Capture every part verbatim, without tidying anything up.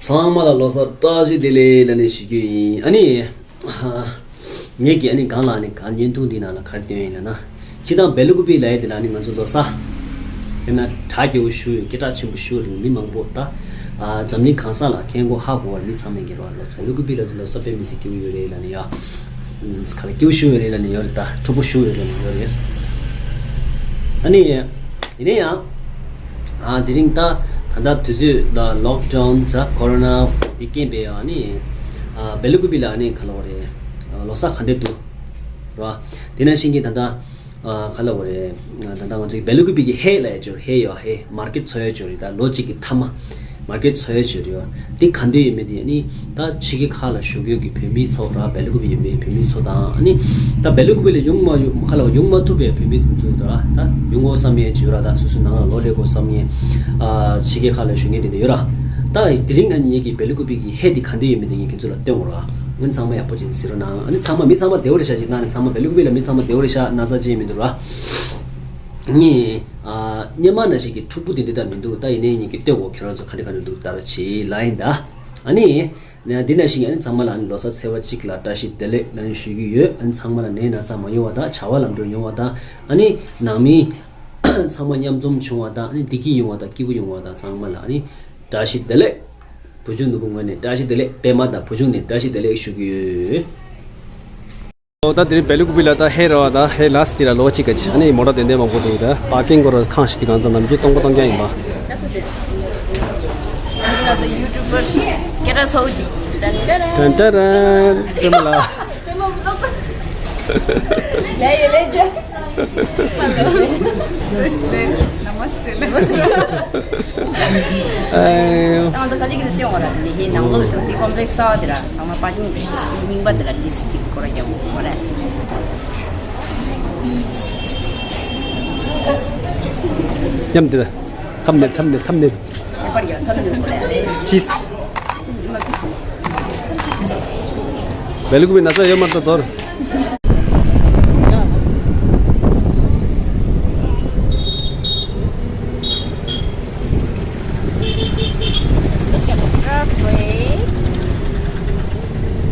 ཚང་མ་ལ་ལོ་གསར་བཀྲ་ཤིས་བདེ་ལེགས་ལབ་ནས་ཞུ་རྒྱུ་ཡིན། ཨ་ནི། ངས་ཀྱིས་ཨ་ནི་གང་ལ་ཨ་ནི་གང་བརྙན་ཐུང་འདི་ནང་ལ་ག་རེ་སྟོན་ཡིན་ལབ་ན། སྤྱིར་བཏང་བེ་ལུ་ཀུ་པི་ལབ་ཡས་དེ་ལ་ཨ་ནི་ང་ཚོ་ལོ་གསར། དཔེར་ན་གྲ་རྒྱས་པོ་ཞུ་ཡོད། སྐད་གྲགས་ཆེན་པོ་ཞུ་ཡོད་རེད། མི་མང་པོ་ད། ཨ། འཛམ་གླིང་གང་ས་ལ་མཁན་སྒོ་ཧ་གོ་བར་མི་ཚང་མས་ཀྱི་རོ་ལོ་བེ་ལུ་ཀུ་པི་ལ་ལོ་གསར་དཔེ་མི་སྲིད་སྐྱིད་པོ་ཡོད་རེད་ལབ་ནས་ཡ། ག་ལ་སྐྱིད་པོ་ཞུ་ཡོད་རེད་ལབ་ནས་ཡོད་རེད། ད་འཁྲུག་པོ་ཞུ་ཡོད་རེད་ལབ་ནས་ཡོད་རེད། ཨ་ནི། ཡིན་ན་ཡང་། ཨ། དེ་རིང་ད་ད་ལྟ་དུས་ཚོད་ལ་ལོག་ཌའོན་ཟ་ཀོ་རོ་ན་དེ་རྐྱེན་པས་ཨ་ནི། ཨ། བེ་ལུ་ཀུ་པི་ལ་ཨ་ནི་ག་ལ་བ་རེད། ལོ་གསར་ག་འདྲས་འདུག་ར། དེ་ནང་བཞིན་གྱི་ད་ལྟ། ཨ། ག་ལ་བ་རེད། ད་ལྟ་ང་ཚོའི་བེ་ལུ་ཀུ་པི་གི་ཧེ་ལ་ཡ་ཅོ་ཧེ་ཡོ་ཧེ་མར་ཀེཊ་ཚོ་ཡ་ཅོ་རེད། ད་ལོ་གཅིག་གི་མཐའ་མ། མར་ཀེཊ་ཚོ་ཡ་ཅོ་རེད་ཡོ། འདི་ག་འདྲས་ཡོད་མེད་དེ་ནི་ད་ཕྱི་རྒྱལ་ཁག་ལ་བཞུགས་ཡོད་ཀྱི་བོད་མི་ཚོ་ར་བེ་ལུ་ཀུ་པི་ཡོད་མེད་བོད་མི་ཚོ་དང་ཨ་ནི། ད་བེ་ལུ་ཀུ་པི་ལ་ཡོང་མ་ཡོང་ཁ་ལ་ཡོང་མ་ཐུབ་པའི་བོད་མི་དེ་ཚོ་ད་ར་ད་ཡོང་དགོས་བསམ་ཡས་ཅིག་ཡོད་ར། ད་སོ་སོའི་ནང་ལ་ལོག་སླེབས་དགོས་བསམ་ཡས། ཨ། ཕྱི་རྒྱལ་ཁག་ལ་བཞུགས་མཁན་དེ་འདྲ་ཡོད་ར། ད་དེ་རིང་ཨ་ནི་ངེད་ཀྱི་བེ་ལུ་ཀུ་པི་གི་ཧེ་དེ་ག་འདྲས་ཡོད་མེད་དེ་ངས་ཁྱེད་ཚོ་ལ་སྟོན་དགོས་ར། ཨ་ནི་ཚང་མ་ཡག་པོ་ཅིག་གཟིགས་རོགས་གནང་། ཨ་ནི་ཚང་མ་མི་ཚང་མ་བདེ་བོ་རེད་ཤག་ཅིག་གནང་ནས། ཚང་མ་བེ་ལུ་ཀུ་པི་ལ་མི་ཚང་མ་བདེ་བོ་རེད་ཤག་ན་ཚ་ཅིག་མི་འདུག་ར། ངས། ཨ། སྔོན་མ་ནང་བཞིན་གྱི་འཁྲུག་པོ་དེ་འདྲ་ད་མི་འདུག་ད་ཡིན་ནའི་ངེད་ཀྱིས་སྟོན་དགོས། ཁྱེད་རང་ཚོ་ག་འདྲ་ག་འདྲ་འདུག་ལྟ་རོགས་བྱེད་ལབ་ཡིན་ད། ཨ་ནི། ནས་འདི་ནང་བཞིན་ཨ་ནི་ཚང་མ་ལ་ཨ་ནི་ལོ་གསར་ཚེས་པ་གཅིག་ལ་བཀྲ་ཤིས་བདེ་ལེགས་ལབ་ནས་ཞུ་གི་ཡོད། ཨ་ནི་ཚང་མ་ལ་ནད་ན་ཚ་མ་ཡོང་བ་དང་། བྱ་བ་ལམ་འགྲོ་ཡོང་བ་དང་། ཨ་ནི་ནང་མི་ཚང་མ་མཉམ་འཛོམས་བྱུང་བ་དང་། ཨ་ནི་བདེ་སྐྱིད་ཡོང་བ་དང་། སྐྱིད་པོ་ཡོང་བ་དང་། ཚང་མ་ལ་ཨ་ནི་བཀྲ་ཤིས་བདེ་ལེགས། བུ་ཆུང་ནོར་བུ་ངོས་ནས་བཀྲ་ཤིས་བདེ་ལེགས། པད་མ་དང་བུ་ཆུང་ནས་བཀྲ་ཤིས་བདེ་ལེགས་ཞུ་གི་ཡོད། ཨོ། ད་དེ་རིང་བེ་ལུ་ཀུ་པི་ལ་ད་ཧེ་ར་བ་ད་ཧེ་ལ་སི་ཊི་ལ་ལོ་གཅིག་ག་ཅིག་ཨ་ནི་མོ་ཊ་དེ་འདྲ་མང་པོ་འདུག་ད་པར་ཀིང་སྐོར་ལ་ཁང་ཞིག་དེ་གང་ཚང་ནམ་རྒྱུན་སྟོང་པ་སྟོང་རྐྱང་ཡིན་པ། ད་སུ་དེ། ང་ཚོ་ཡུ་ཊུབ་པར་སྐད་གྲགས་ཚ་བོ་ཅིག་ཏན་ཏན། ཏན་ཏན། པད་མ་ལགས། པད་མ་བུ་ལོག་པ། ལས་ཡོད་ལས་ཅན། Hello. Namaste. ཨེ། ད་ང་ཚོ་ག་ཅིག་གིས་སྟོན་བ་ར། དེ་ནས་ཧེ་ནང་ལོགས་དེ་ཀོམ་པི་ལེགས་གསར་བ་དེ་ར། ཚང་མ་པར་ཀིང་རེད། རྙིང་པ་དེ་ལ་ཏིས་ཅིག་སྐོར་ར་རྒྱག་དགོས་རེད། མཉམ་དེ་ལ། ཐམ་ནེལ་ཐམ་ནེལ་ཐམ་ནེལ། ཡ་པར་ཡ་ཐམ་ནེལ་དགོས་རེད། ཅིས། བེ་ལུ་ཀུ་པི་ན་ཚ་ཡོད་མ་རེད་ད་ཚོར།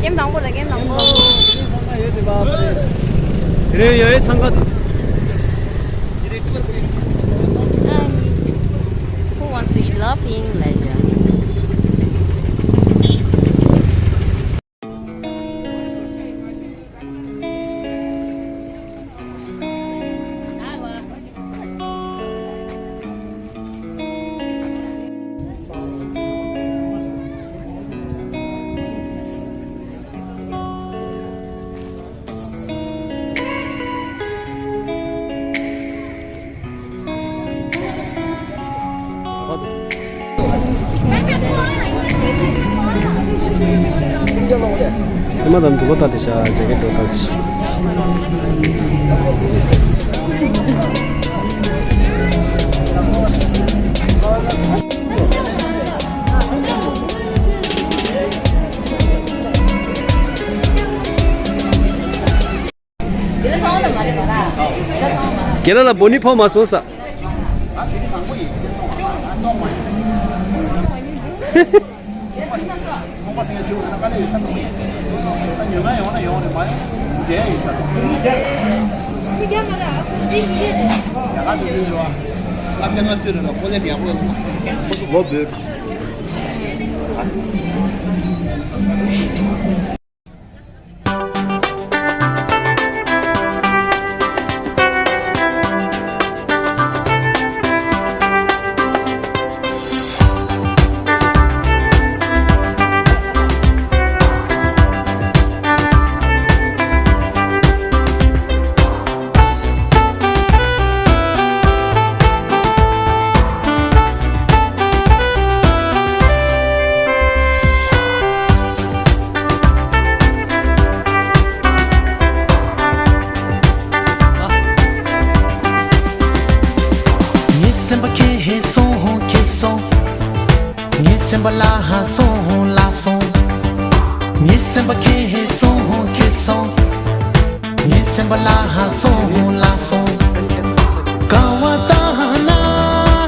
ཀེམ་དང་པོ་ལ་ཀེམ་དང་པོ། དེ་རིང་ཡོད་ཡོད་འཚང་ཁ་དང་། Who wants to eat laughing like that? ཨ་མ་དང་འདུག་པ་ད་དེ་ཤ་ཇེ་ཀེ་ཏོ་ད་ཤ། རྒན་ལགས་ལ་བོ་ནི་ཕོག་མ་སོང་ས། ལོ་བོད། ངའི་སེམས་པ་ཁྱེད་ཧེ་སོང་ཧོ་ཁྱེད་སོང་། ངའི་སེམས་པ་ལ་ཧ་སོང་ཧོ་ལ་སོང་། ངའི་སེམས་པ་ཁྱེད་ཧེ་སོང་ཧོ་ཁྱེད་སོང་། ངའི་སེམས་པ་ལ་ཧ་སོང་ཧོ་ལ་སོང་། ག་བ་ད་ཧ་ན་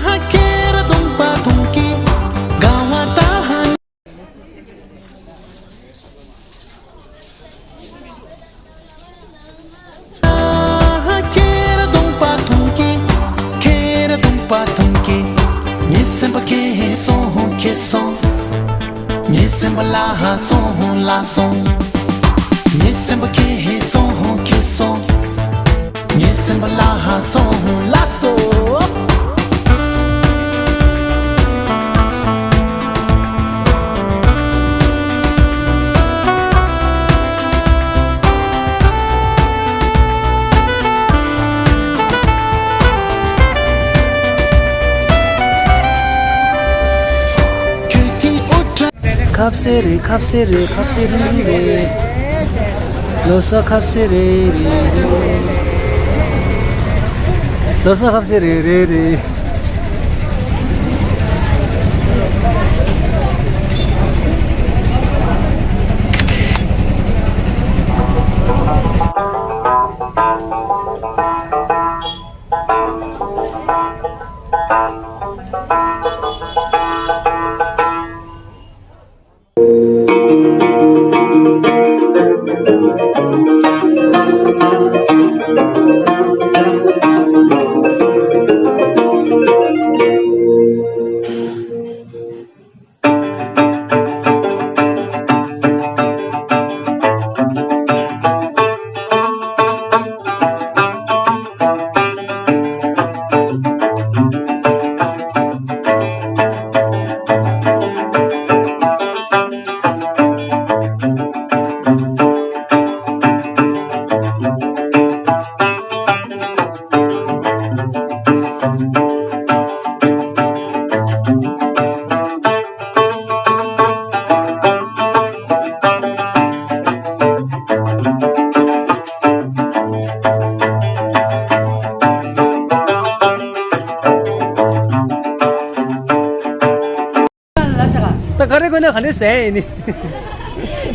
ཧ་ཁྱེད་ར་དུང་པ་དུང་གི་ག་བ་ད་ཧ། ངའི་སེམས་པ་ལ་ཧ་སོང་ལ་སོང་། ངའི་སེམས་པ་ཁྱེད་ཧེ་སོང་ཧོ་ཁྱེད་སོང་། ངའི་སེམས་པ་ལ་ཧ་སོང་ལ་སོང་། ཁབ་སེ་རེ་ཁབ་སེ་རེ་ཁབ་སེ་རེ་རེ། ལོ་སོ་ཁབ་སེ་རེ་རེ་རེ། ལོ་སོ་ཁབ་སེ་རེ་རེ་རེ། ད་ག་རེ་དགོས་ན་ག་ནས་ཟས་ཡིན་ནི།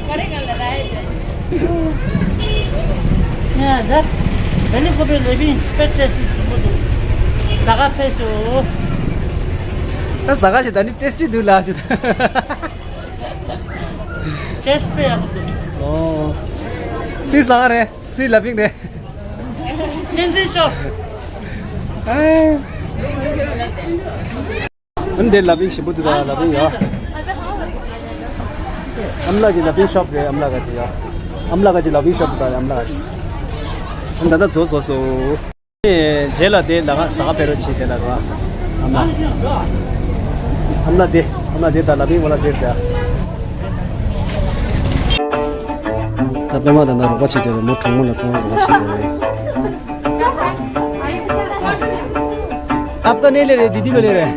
ག་རེ་ག་ལ་ར་ཡ་ཟེར། ཡ་ད། ད་ནི་ཁོ་པའི་ལས་བིན་པེ་ཏྲེ་སི་སུ་མོ་འདུག་ཟ་ག་ཕེ་སུ། ད་ཟ་ག་ཞིག་ད་ནི་ཏེ་སི་ཊི་འདུག་ལ་ཞིག་ད། ཏེ་སི་ཊི་ཡག་པོ་འདུག་ཨོ། སི་ཟ་ག་རེད། སི་ལ་ཕིང་རེད། བསྟན་འཛིན་ཤོག་ཨེ། ཨ་ནི་དེ་ལ་ཕིང་ཞིམ་པོ་འདུག་ད་ལ་ཕིང་ཡ། ཨམ་ལགས་ཀྱི་ལ་ཕིང་ཤོབ་རེད། ཨམ་ལགས་ཀྱི་ཡ། ཨམ་ལགས་ཀྱི་ལ་ཕིང་ཤོབ་འདུག་ད་ཨམ་ལགས་ཀྱི། ཨ་ནི་ད་ལྟ་རྫོགས་རྫོགས་སོང་། རྗེས་ལ་དེ་ལ་ང་ཟ་ག་ཕེ་རོ་ཆེ་དེ་ལ་རོ། ཨམ་ལགས། ཨམ་ལགས་དེ། ཨམ་ལགས་དེ་ད་ལ་ཕིང་བ་ལ་དེ་ད། ད་པད་མ་ད་ན་རོགས་པ་བྱེད་དེ་རེད། མོ་གྲོགས་མོ་ལ་ཚོང་རོགས་པ་བྱེད་དེ་རེད། आपका नहीं ले रहे, दीदी को ले रहे हैं।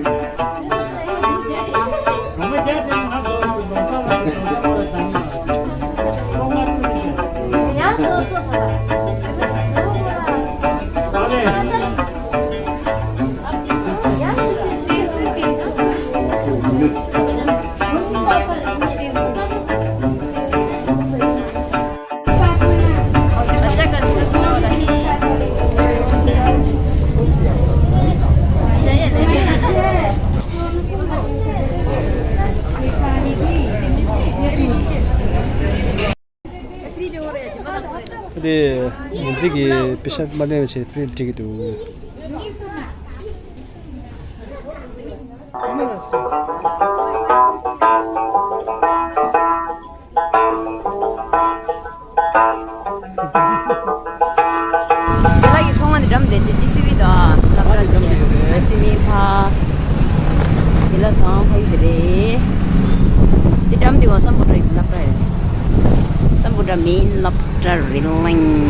དེ་མི་ཚིག་གི་པེ་ཤ་མ་ལེན་བྱས་ཕི་རི་སྤྲད་ཀྱི་འདུག་དེ་ལ་ཡི་ཚོང་བ་འདི་འགྲམ་དེ་ཏི་ཏི་སི་བི་དང་སབ་ར་ཅི་ཡ་དེ་ནི་ཕ་དེ་ལ་ཚང་ཕ་ཡི་དེ་རེད། དེ་འགྲམ་དེ་ག་སམ་བྷོ་ཊ་ཡི་སློབ་གྲྭ་རེད། སམ་བྷོ་ཊ་མིན་སློབ་གྲྭ་རེད་ལིང་།